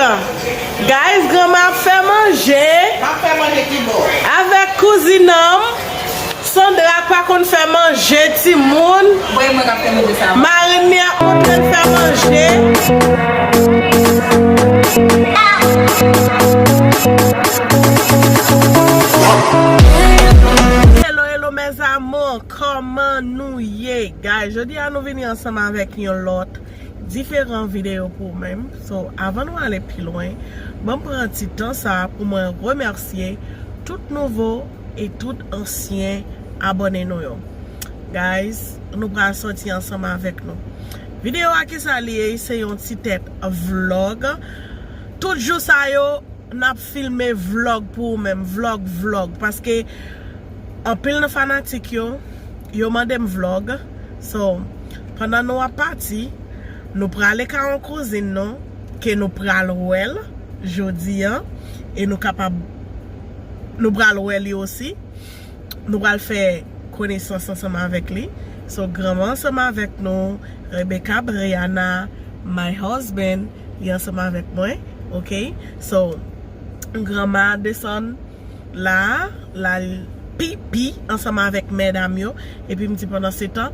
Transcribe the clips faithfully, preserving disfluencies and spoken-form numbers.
Guys, granma ap fè manje. M ap fè manje ki bò? Avèk kouzin an m. Sandra pa konn fè manje, timoun. Bon, e mwen k ap fè manje sa. Marin li ap montre l fè manje. Hello, hello, mes amours, kòman nou ye? Guys, jodi a nou vini ansanm avèk yon lòt diferan videyo pou ou menm. So, avan nou ale pi lwen, ban m pran ti tan sa pou mwen remèsye tout nouvo e tout ansyen abòne nou yo. Guys, nou pral sòti ansanm avèk nou. Videyo a, kisa li ye? Se yon ti tèt vlog. Tout jou sa yo, n ap filme vlog pou ou menm, vlog, vlog, paske anpil nan fanatik yo, yo mande m vlog. So, pandan nou ap pati, nou prale ka yon kouzin nou, ke nou pral wè l jodi a, e nou kapab, nou pral wè li osi. Nou pral fè konesans ansanm avèk li. So, granma ansanm avèk nou, Rebecca Briana, my husband, li ansanm avèk mwen, ok? So, granma desann la, l al pipi ansanm avèk medam yo, epi m di pandan se tan,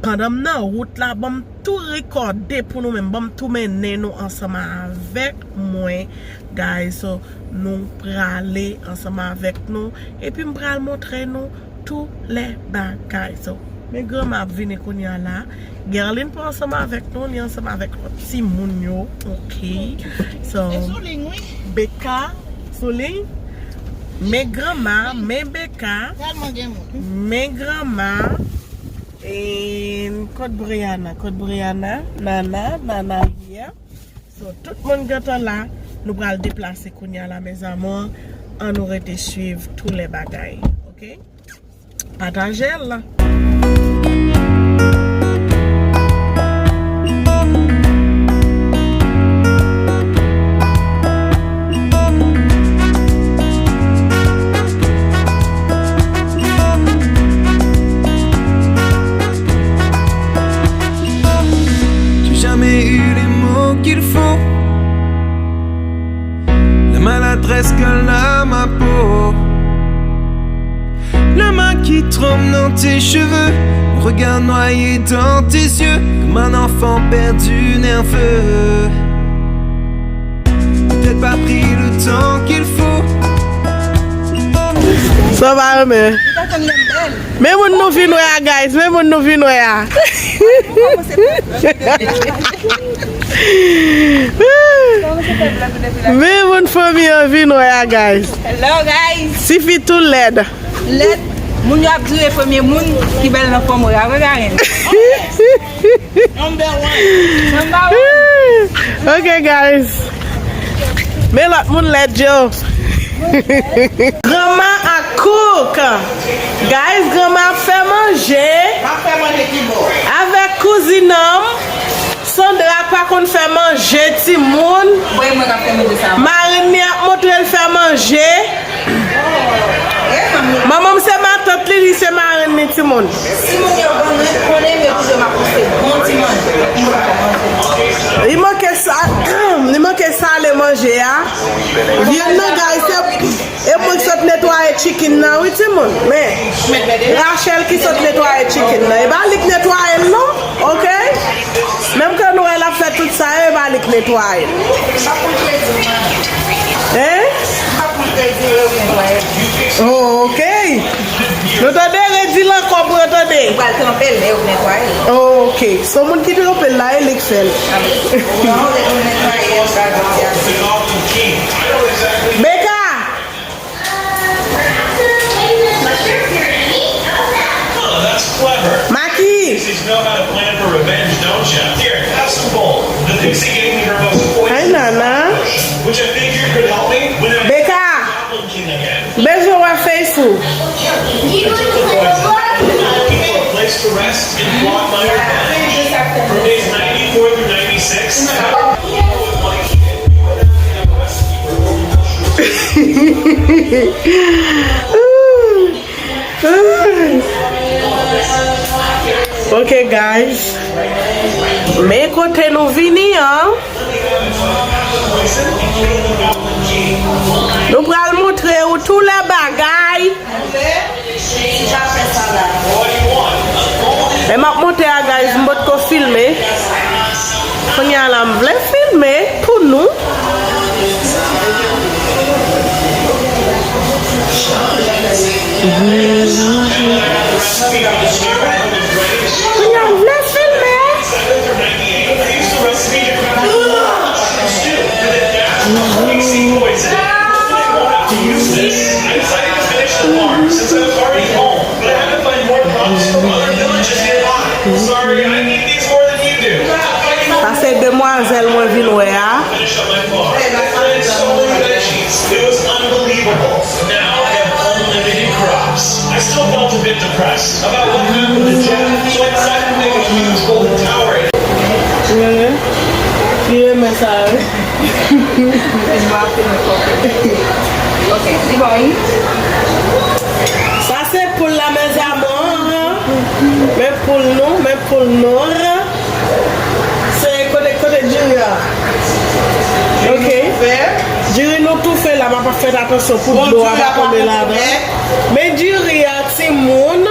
pandan m nan wout la, ban m tou rekòde pou nou menm, ban m tou mennen nou ansanm avèk mwen, guys. So, nou prale ansanm avèk nou, epi m pral montre nou tou lè bagay. So, men granma ap vini kounye a la. Gerline pa ansanm avèk nou, li ansanm avèk lòt timoun yo, ok? So, Beka sou liy. Men granma, men Beka, men granma. E kot Briana? Kot Briana? Nana, Nana here. So, tout moun gentan la, nou pral deplase kounye a la, mes amours. Ann nou rete swiv tou lè bagay, ok? Pataje l. J'ai jamais eu les mots qu'il faut. La maladresse colle à ma peau. La main qui tremble dans tes cheveux. Mon regard noyé dans tes yeux. Comme un enfant perdu nerveux. Peut-être pas pris le temps qu'il faut. Sa va, men. Men moun nou vin wè a, guys. Men moun nou vin wè a. Men moun fanmi an vin wè a, guys. Hello, guys. Tifi tou lèd. Lèd. Moun yo ap di w e premye moun ki bèl nan fanm ou a, vre, Karen? Number one. Number one. Ok, guys. Men lòt moun lèd yo. Granma a cook. Guys, granma ap fè manje. M ap fè manje ki bò? Avèk kouzin an m. Sandra pa konn fè manje, timoun. Bon, e mwen k ap fè manje sa. Marin li ap montre l fè manje. Manman m se matant li, li se marenn li, timoun. Si moun yo ban mwen konnen, men toujou m ap poste bon ti manje. Li manke sa, li manke sale manje a. Vyann nan, guys, se, e mwen k sot netwaye chicken nan, wi, timoun. Men, Rachel ki sot netwaye chicken nan. E pa li k netwaye l, non. Ok? Menm ke nou wè l ap fè tout sa yo, e pa li k netwaye l. Hein? Oh, ok. Nou tande, redi l ankò pou yo tande. Oh, ok. Se moun ki tranpe l la, e li k fè l. Beka! Maki! Ay, Nana. Beka! Bezwen wè face ou. Ok, guys. Men kote nou vini an. Tou lè bagay. E m ap monte a, guys, m potko filme. Kounye a la, m vle filme pou nou. Kounye a, m vle filme. Sa se demwazèl mwen vin wè a. It was unbelievable. Now I have unlimited crops. I still felt a bit depressed about what happened to Jeff, so I decided to make a huge golden tower. Li renmen sa, wi. Ok, li bon, wi. Sa se poul la, mes amours. Men poul nou, men poul nou. Se kote, kote diri a. Ok. Diri nou toufe la, m ap fè atansyon pou dlo a pa tonbe ladan. Men diri a, timoun.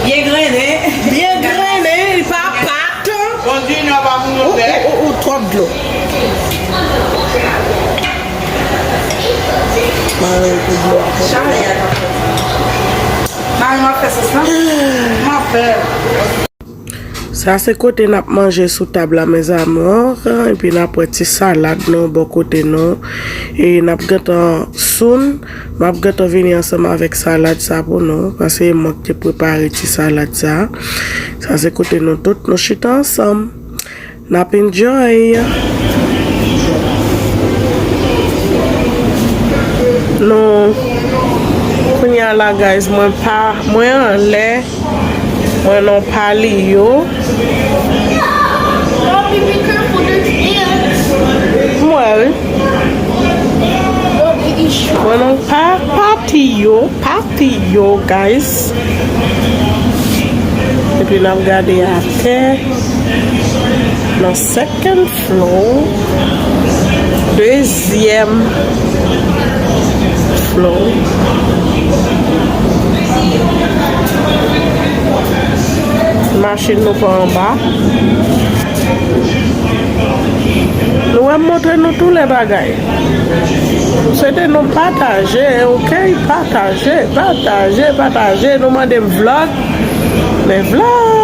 Byen grennen. Byen grennen, li pa pat. Ou, ou, ou, ou, twòp dlo. Mare pou dlo a tonbe. Mare m ap fè sòs lan. M ap fè. Sa se kote n ap manje sou tab la, mes amours, epi n ap wè ti salad nou bò kote nou. E n ap gentan soon, m ap gentan vini ansanm avèk salad sa pou nou, paske e mwen ki te prepare ti salad sa. Sa se kote nou tout, nou chita ansanm. N ap enjoy. Nou, kounye a la, guys, mwen pa, mwen anlè. Mwen nan pali yo. Mommy, be careful, there's ants. Mwen, wi. Don't be sure. Mwen nan pa, pati yo, pati yo, guys. Epi n ap gade atè nan second floor. Dezyèm floor. Machin nou pa anba. Nou wè m montre nou tou lè bagay. Swete nou pataje, ok? Pataje, pataje, pataje. Nou mande m vlog. Men vlog.